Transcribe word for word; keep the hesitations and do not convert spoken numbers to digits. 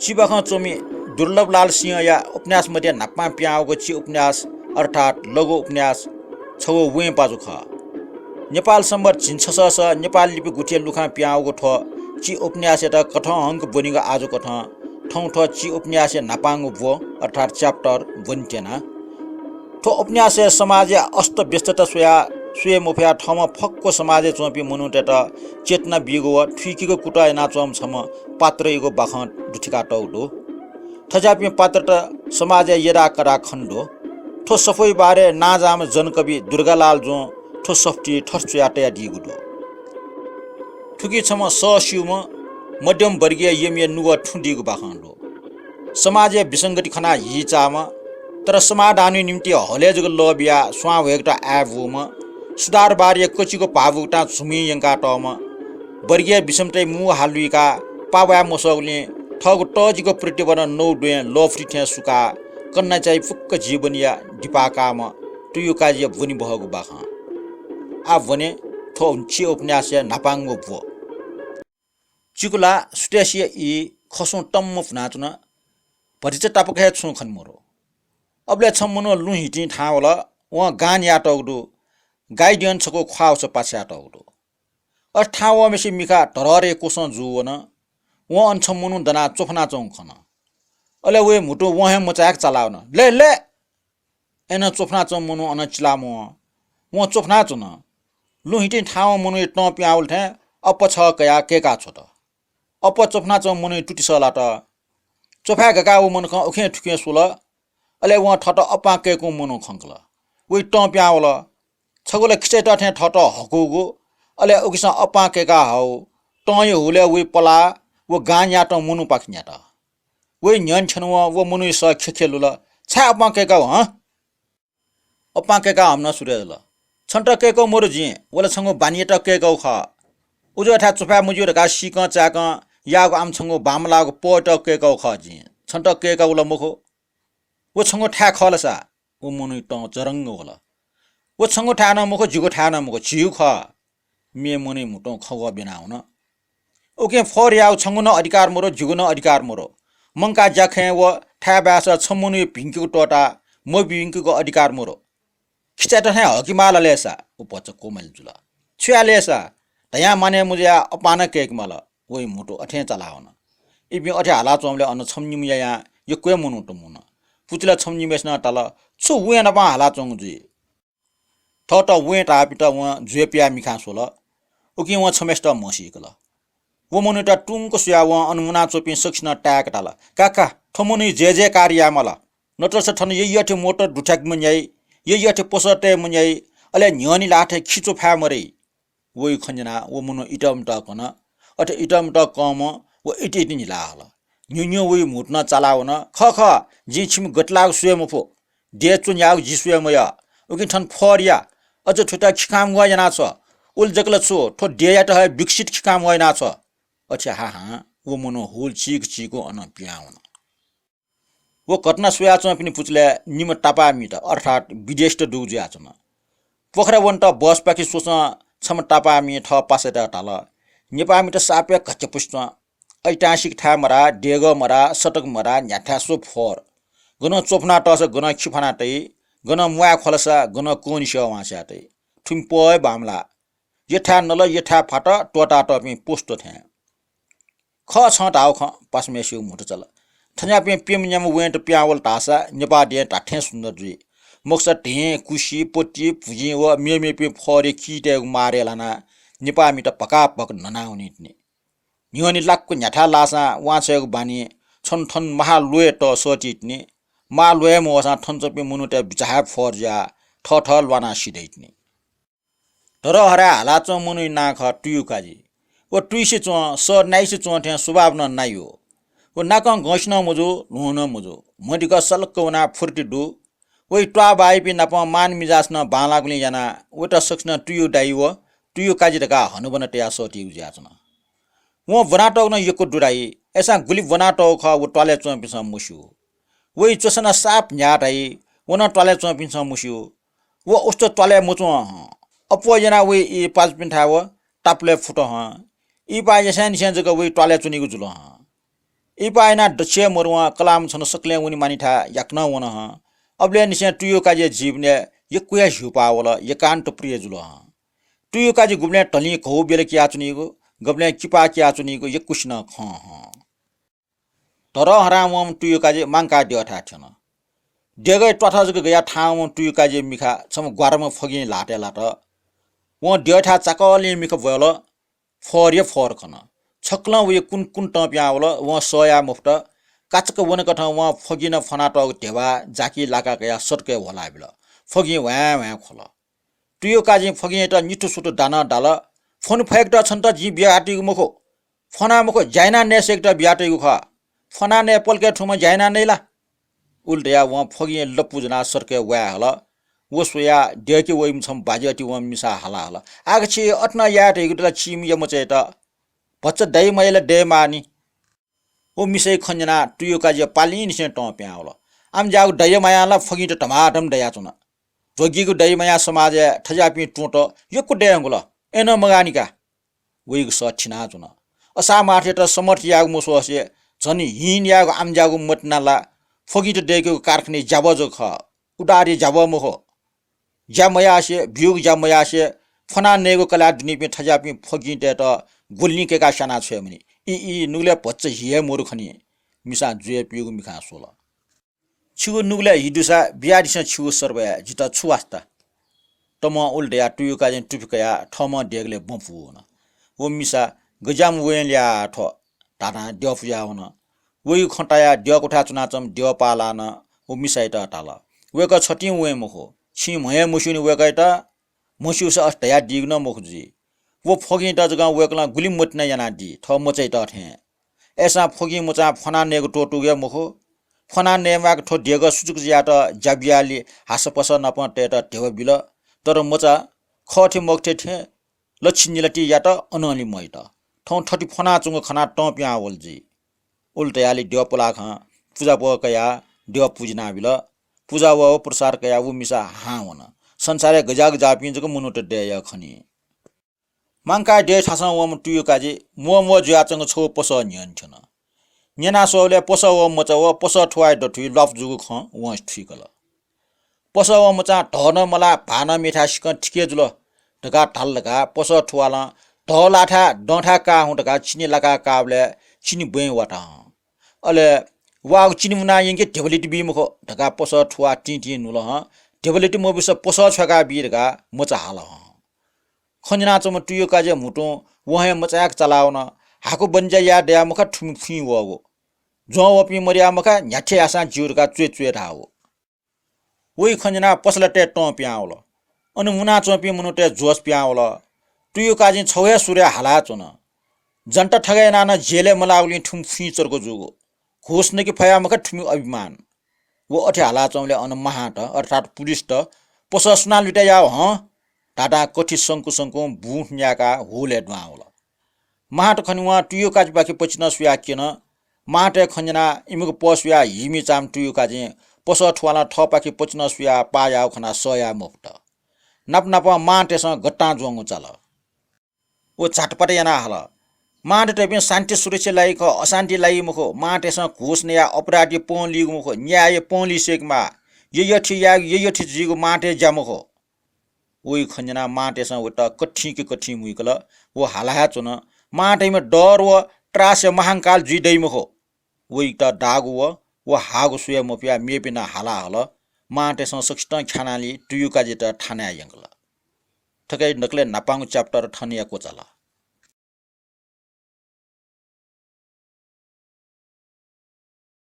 चिबाखं च्वमि दुर्लभलाल सिंहया उपन्यास मध्ये न्हापां पिहां वःगु चि उपन्यास अर्थात् लघु उपन्यास छगू वें पाजु खः। नेपाल सम्बत झिंछसःस नेपाल लिपि गुथिया लुखां पिहां वःगु थ्व चि उपन्यासयात कथं हंक ब्वनीगु आजु कथं थौं थ्व चि उपन्यासया न्हापांगु ब्व अर्थात् chapter ब्वने त्यना। थ्व उपन्यासय् समाजया अस्त व्यस्तता स्वयाः स्वये मफयाः थःम्हं फक्व समाजय् च्वंपिं मनूतय्त चेतना बीगु व थुइकेगु कुतः यानाच्वंम्ह छम्ह पात्रयागु बाखं दुथ्याकातःगु दु। थज्याःपिं पात्रत समाजय् यदाकदा खने दु। थ्व सफूया बारे नांजाःम्ह जनकवि दुर्गालाल जुं थ्व सफुतिइ थथे च्वयाः तयादीगु दु। थुकी छम्ह सःस्यूम्ह मध्यम वर्गीय यमिया नुगः थुं दीगु बाखं दु। समाजया विसंगति खनाः हीचाःम्ह, तर समाधानया निंतिं हलय् जक लः बियाः स्वां ह्वय्केत आय् बूम्ह, सुधारवादया कचिगु भावुकतां झुमिं यंकातःम्ह, वर्गीय विषमताया मू हालुइकाः पाः ब्वाये मसःगुलिं थःगु तःजिक प्रतिभां नौ द्वँय् लःफुति थें सुकाः कन्हय्चाया फुक्क जीवनया दिपाः काःम्ह तुयुकाजीया ब्वने बहःगु बाखं। आः ब्वने थ्व चि उपन्यासया न्हापांगु ब्व। चिकुला सुथसिया ई खसुं तम्म फुनाच्वन। भतिचा तापाक हे छुं खने मरु। अबलय् छम्ह मनू लुँ हितिं थाहां वल। वं गान याःतःगु दु। गाइडियन छकू ख्वाःवसः पाछ्यातःगु दु। अथे थाहां वःम्हेसिया मिखा धरहरया क्वसं जूवन। वं अन छम्ह मनू दनाः च्वफुनाच्वंगु खन। अले वया म्हुतु वं हे मचायेक चालावन। ले, ले! अय्नं च्वफुनाच्वंम्ह मनू अनं चिलामवं। वं च्वफुनाच्वन। लुँ हितिं थाहां वःम्ह मनूया तं पिहां वल थें अप्पः छः कयाः कय्काः छ्वत। अप्पः च्वफुनाच्वंम्ह मनूया तुति सःलात। च्वफाय् गाकाः व मनुखं उखें थुखें स्वल। अले वं थःत अप्पां कय्कूम्ह मनू खंकल। वया तं पिहां वल। छगू ला खिचाइत थें थःत हकूगु, अले उकिसं अप्पां कय्काः हःगु, तंया हुलय् वया पलाः व गान याःतःम्ह मनूपाखे न्ह्यात। वया न्ह्यःने थ्यंवं व मनूया सः खेखेलुल। छाय् अप्पां कय्काः हँ? अप्पां कय्काः हःम्ह नं सुरय् जुल। छन्त कय्कू मरु जिं, व ला छंगु बानीयात कय्कू खः। उजुयाथाय् च्वफाय् मज्यू धकाः सीकं चाय्कं याःगु आम छंगु बांमलाःगु पौयात कय्कू खः जिं। छन्त कय्कू ला मखु। व छंगु थाय् खः ला सा? व मनूया तं चरंग वल। व छंगु थाय् नं मखु, जिगु थाय् नं मखु, झीगु खः। मेम्ह मनूया म्हुतुं खँग्वः ब्यनावन। उकिं फोहोर यायेगु छंगु नं अधिकार मरु, जिगु नं अधिकार मरु। मंकाः ज्याखँय् व थाय् बाय्‌स छम्ह मनूया भिंकेगु त्वःताः मभिंकेगु अधिकार मरु। खिचाइत थें हकेमाल ले सा, व भचा क्वमलि जुल। छु याये ले सा? धयां मानय् मजुयाः अप्पां नं कय्केमाल। वया म्हुतु अथें चालावन। इपिं अथे हालाच्वंबलय् अन छम्ह निम्हयायां यक्व हे मनूत मुन। पुचलय् छम्ह निम्हय्‌सिनं धाल, छु वें नापं हालाच्वंगु जुइ? थःत वें धाःपिन्त वं जुया पियाः मिखां स्वल। उकिं वं छम्हय्‌सित म्हसीकल। व मनूयात तुंक स्वयाः वं अन मुनाच्वंपिं सकसिनं ताय्‌काः धाल, का का, थ्व मनूया जयजयकार यायेमाल। नत्रस थन यइयथे मोटर दुथ्याके मन्याइ, यइयथे पसः तये मन्याइ, अले न्ह्यःने ल्हाः थें खिच्वफाय् मदइ। वया खँ न्यनाः व मनू इतःमितः कन। अथे इतःमितः कंम्ह व इतिइति न्हिला हल। न्ह्यू न्ह्यू वया म्हुतु नं चालावन। खः खः, जिं छिमि गतिलाःगु स्वये मफु। देय् च्वन्याःगु जि स्वये मयः। उकिं थन फोहोर या। अझ थुइत खिखांम्वः यानाछ्व। उलि जक ला छु, थ्व देय्‌यात हे विकसित खिखांम्वः यानाछ्व। अथे हाहां व मनू हुल चीक चीक अनं पिहां वन। व घटना स्वयाच्वंपिनि पुचलय् निम्ह तापाःमित अर्थात् विदेशीत दुगु जुयाच्वन। पोखरा वनेत बसपाखे स्वसं छम्ह तापाःमिं थः पासायात धाल, नेपाःमित साप हे घच्यापुसे च्वँ। ऐतिहासिक थाय् मधाः, देगः मधाः, सडक मधाः, न्ह्याथाय् स्व फोहोर। गनं च्वफुना तःसा गनं खिफाना तइ, गनं म्वाये ख्वलसा गनं कोनिसेवा वांछ्वया तइ। थुमि पौ हे बांमलाः। यथाय् नल, यथाय् फात, त्वःतातःपिं पुस्त थें। खः छं धाःगु खँ, पासाम्हय्‌सिगु म्हुतु चल। थज्याःपिं प्यम्ह न्याम्ह वेंत पिहां वल धाःसा नेपाः देय् धात्थें सुन्दर जुइ। मखुसा धें, कुसि, पति, भुजिं व मेमेपिं फोहोरया कितय्‌गु मारय् लानाः नेपाःमित भकाभक न्हनावनीतिनि। न्ह्यःने लाक्क न्ह्याथाय् लाःसां वांछ्वयेगु बानी छन्हु थन महाल्वय् तः सःतीतिनि। महाल्वय् मवःसां थन च्वंपिं मनूतय् बिचाः हे फोहोर जुयाः थःथः ल्वानाः सिधइतिनि। धरहराय् हालाच्वंम्ह मनूया नां खः तुयुकाजी। व तुइसे च्वं, सः नाइसे च्वं थें स्वभाव नं नायु। व नाकं घँसि नं मजू, ल्वहं नं मजू। म्हदिक्क सलक्क वनाः फुर्ति दु। वया त्वाःबाःयापिं नाप मान मिजास नं बांलाःगुलिं यानाः वयात सकसिनं तुयु दाइ व तुयुकाजी धकाः हनाबना तयाः सःतीगु जुयाच्वन। वं ब्वनातःगु नं यक्व दु धाइ, अय्‌सां गुलि ब्वनातःगु खः व त्वालय् च्वंपिन्सं मस्यू। वया च्वसा नं साप न्ह्याः धाइ, व नं त्वालय् च्वंपिन्सं मस्यू। व उस्ता त्वालय् मच्वं हं। अप्वः यानाः वया ई पाजुपिन्थाय् व तापुलय् फुत हं। इहिपाः यसेंनिसें जक वया त्वालय् च्वनीगु जुल हं। इपाः यानाः दच्छि हे मरुवं कलाःम्ह छन्हु सकलें वनेमानिथाय् याकनं वन हं। अबलय् निसें तुयुकाजीया जीवनय् यक्व हे ह्यूपाः वल, एकान्त प्रिय जुल हं। तुयुकाजी गुबलें धलिं घौ बेला कियाच्वनीगु, गबलें किपाः कियाच्वनीगु यक्वसिनं खं हं। धरहरां वंम्ह तुयुकाजी मांकाः द्यःथाय् थ्यन। देगःया त्वाथः जक गयाः थाहां वंम्ह तुयुकाजीया मिखा छम्ह ग्वाराम्ह फगिं ल्हातय् लात। वं द्यःथाय् चाकःलिं मिखा ब्वल। फर हे फर खन। छकलं वया कुन कुन तं पिहां वल। वं सह याये मफुत। काचाक्क वनेकथं वं फगिं नं फ्वनातःगु ध्यबा जाकिं लाका कयाः सतकय् ह्वला बिल। फगिं ह्वाँय् ह्वाँय् ख्वल। तुयुकाजीं फगिंयात निथु सुथु दानं धाल, फ्वने फय्केत छन्त जिं बियातइगु मखु। फ्वना मखु, ज्या यानाः नये सय्केत बियातइगु खः। फ्वना नये पलकय् थुम्हं ज्या यानाः नइ ला? उलि धयाः वं फगिंया लँपु ज्वनाः सतकय् वाये हल। व स्वयाः द्यःके वइम्ह छम्ह बाज्याति वंम्ह मिसां हाला हल, आखः छि अथे नं याये धइगु दु ला छिमि यमचायात? भचा दइ मयाः ला दयेमाःनि। व मिसाया खँ न्यनाः तुयुकाजीया पालिंनिसें तं पिहां वल। आमज्याःगु दया मायां ला फगिंत धमाधम दयाच्वन। ध्वगिगु दया मायां समाजय् थज्याःपिं तुंत यक्व दयेधुंकल, अय्नं मगाःनि का। वइगु सः थिनाच्वन। असामर्थ्ययात समर्थ यायेगु मस्वसे झन हीन यायेगु आमज्याःगु मतिना ला फगिंत दय्केगु कारखानाया ज्याभः जक खः। उदारया ज्याभः मखु। ज्या मयासे, ब्यूगु ज्या मयासे फ्वनाः नयेगु कलाः दुनिपिं थज्याःपिं फगिंतय्त गुलिं कय्काः स्याना छ्वये मनि। ई, ई, नुगलय् भचा हि हे मरु खनी। मिसां जुयाः पिउगु मिखां स्वल। छिगु नुगलय् हि दुसा बियादिसँ छिगु सर्वया, जितः छु वास्ता? तमं उलि धयाः तुयुकाजीं तुफि कयाः थःम्हं देगलय् बँ पूवन। व मिसा गज्याःम्ह वय् ल्याः थ्व धाधां द्यः पुज्याः वन। वइगु खँ तायाः द्यः क्वथाय् च्वनाच्वंम्ह द्यःपालानं व मिसायात धाल, वय्कः छतिं वँय् मखु, छिं म्हं हे मस्यूनि वय्कःयात। म्हस्यूसा अथे धयादीगु नं मखु जुइ। व फगिंत जकं वय्कलं गुलि मतिना यानादी, थः मचायात थें। अय्सां फगिं मचां फ्वनाः नयेगु त्वःतूगु हे मखु। फ्वनाः नयेमाःगु थ्व देगः सुचुक जुयात ज्या बियालि हासःपासः नाप तयेत ध्यबा बिल। तर मचा खः थें मखु थें थें लच्छि निलाति यात, अनंलि मयात। थौं थथे फ्वनाच्वंगु खनाः तं पिहां वल जुइ। उलि धयालि द्यः पुलाखं पुजाभ्वः कयाः द्यः पुज्यानाबिल। पुजाभ्वः व प्रसाद कयाः व मिसा हाहां वन। संसारय् गज्याःगज्याःपिं जक मनूत दय् याः खनी। मांकाः द्यः थासं वंम्ह तुयुकाजी म्वःम्वः जुयाच्वंगु छगू पसः न्ह्यःने थ्यन। न्यना स्वःबलय् पसः व मचा व पसः थुवाःया दथुइ ल्वापु जूगु खँ वं थुइकल। पसः व मचां धः नं मलाः, भाः नं मेथाय् सिकं थिके जुल धकाः धाल धकाः पसः थुवालं धः लाःथाय् दंथाय् का हुँ धकाः चिनि लाकाः काःबलय् चिनि ब्वँय् वात हं। अले वाःगु चिनि मुनाः यंके ध्यबा लित बी मखु धकाः पसः थुवाः तिं तिं न्हुल हं। ध्यबा लित मबीसा पसः छ्वय्काः बी धकाः मचा हाल हं। खँ न्यनाच्वंम्ह तुयुकाजीया म्हुतुं वहँय् मचाय्क चालावन। हाकु बनिज्या याये दयाः मखा थुमि फुइँ वःगु। ज्वं वःपिं मदयाः मखा, न्ह्याथे याःसां ज्यू धकाः च्वय् च्वय् धाःगु। वइ खँ न्यनाः पसलतय् तं पिहां वल। अन मुनाच्वंपिं मनूतय् जोश पिहां वल। तुयुकाजीं छगू हे सुरय् हालाच्वन। जनता थगय् यानाः नं जेलय् मलाःगुलिं थुमि फुइँ चर्को जूगु। घुस नके फयाः मखा थुमि अभिमान। व अथे हालाच्वंबलय् अन महान्त अर्थात् पुलिसत पसः सुनां लुइतयाः हं धाधां कथि संकु संकुं बुँ न्याय्काः हुलय् दुहां वल। महान्त खनेवं तुयुकाजीपाखे पचिनं सुयाः क्यन। महान्तया खँ न्यनाः इमिगु पः सुयाः हिमिचाःम्ह तुयुकाजीं पसः थुवालं थःपाखे पचिनं सुयाः पाः याःगु खनाः सह याये मफुत। नाप नापं महान्तय्सं गतां ज्वंगु चाल। व झातपात यानाः हाल, महान्ततय्पिं शान्ति सुरक्षा लागि खः, अशान्ति लागि मखु। महान्तय्सं घुस नयाः अपराधी पं लीगु मखु, न्याय पं ली सय्केमाः। ययथि यायेगु ययथि जुइगु महान्तया ज्या मखु। वइ खँ न्यनाः महान्तय्सं वइत कथिंके कथिं मुइकल। व हाला हे च्वन, महान्तयाम्ह डर व त्रासय् महांकाल जुइ दइ मखु। वइत दाःगु व, व हाःगु स्वये मफयाः मेपिन्त हाला हल। महान्तय्सं सकसितं ख्यानालि तुयुकाजीत थानाय् यंकल। थुकी नकलय् न्हापांगु chapter थन हे क्वचाल।